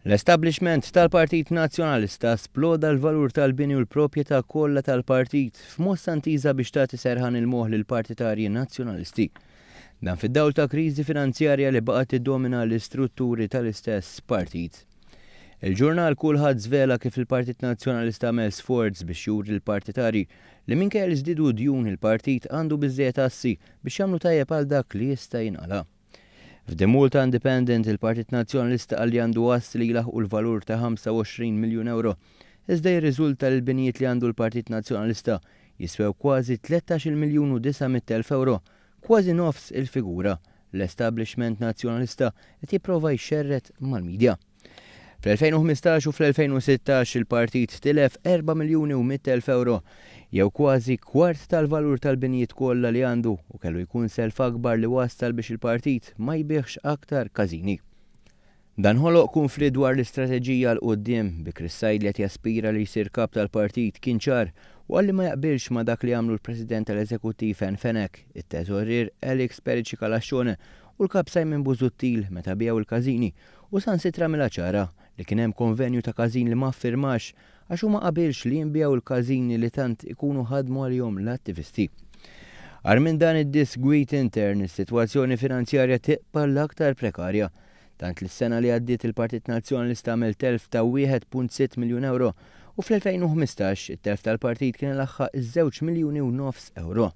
L-establishment tal-Partit Nazzjonalista sploda l-valur tal-bini u l-proprjetà kollha tal-partit f'mossa intiża biex tagħti serħan il-moħħ lill-partitarji Nazzjonalisti. Dan fid-dawl ta' kriżi finanzjarja li baqgħet tiddomina l-istrutturi tal-istess partit. Il-ġurnal Kulħadd żvela kif il-Partit Nazzjonalista għamel sforz biex juri lill-partitarji li minkejja li żdiedu d-djun il-partit għandu biżżejjed assi biex jagħmlu tajjeb għal dak li jista' jinqala'. F'The Malta Independent, il-Partit Nazzjonalista qal li għandu assi li jlaħħqu l-valur ta' 25 miljun euro, iżda jirriżulta li l-binijiet li għandu l-Partit Nazzjonalista jiswew kważi 13-il miljun u 900 elf euro, kważi nofs il-figura l-establishment Nazzjonalista qed jipprova jxerred mal-midja. Fl-2015 u fl-2016 il-partit tilef 4 miljuni u 100 elf euro, jew kważi kwart tal-valur tal-binijiet kollha li għandu u kellu jkun self akbar li wassal biex il-partit ma jbigħx aktar każini. Dan ħoloq kunflitt dwar l-istrateġija 'l quddiem bi Chris Said li qed jaspira li jsir kap tal-partit kien ċar u qal li ma jaqbilx ma' dak li għamlu l-President tal-Eżekuttiv Ann Fenech, it-Teżorier Alex Perici Calascione u l-Kap Simon Busuttil meta biegħu l-każini u saħansitra għamilha ċara li kien hemm konvenju ta' każin li ma ffirmax għax hu ma qabilx li jinbiegħu l-każini li tant ikunu ħadmu għalihom l-attivisti. Agħar minn dan id-disgwid intern, is-sitwazzjoni finanzjarja tibqa' l-aktar prekarja, tant li s-sena li għaddiet il-Partit Nazzjonalista għamel telf ta' 1.6 miljun euro u fl-2015 it-telf tal-partit kien ilaħħaq iż-2 miljuni u nofs euro.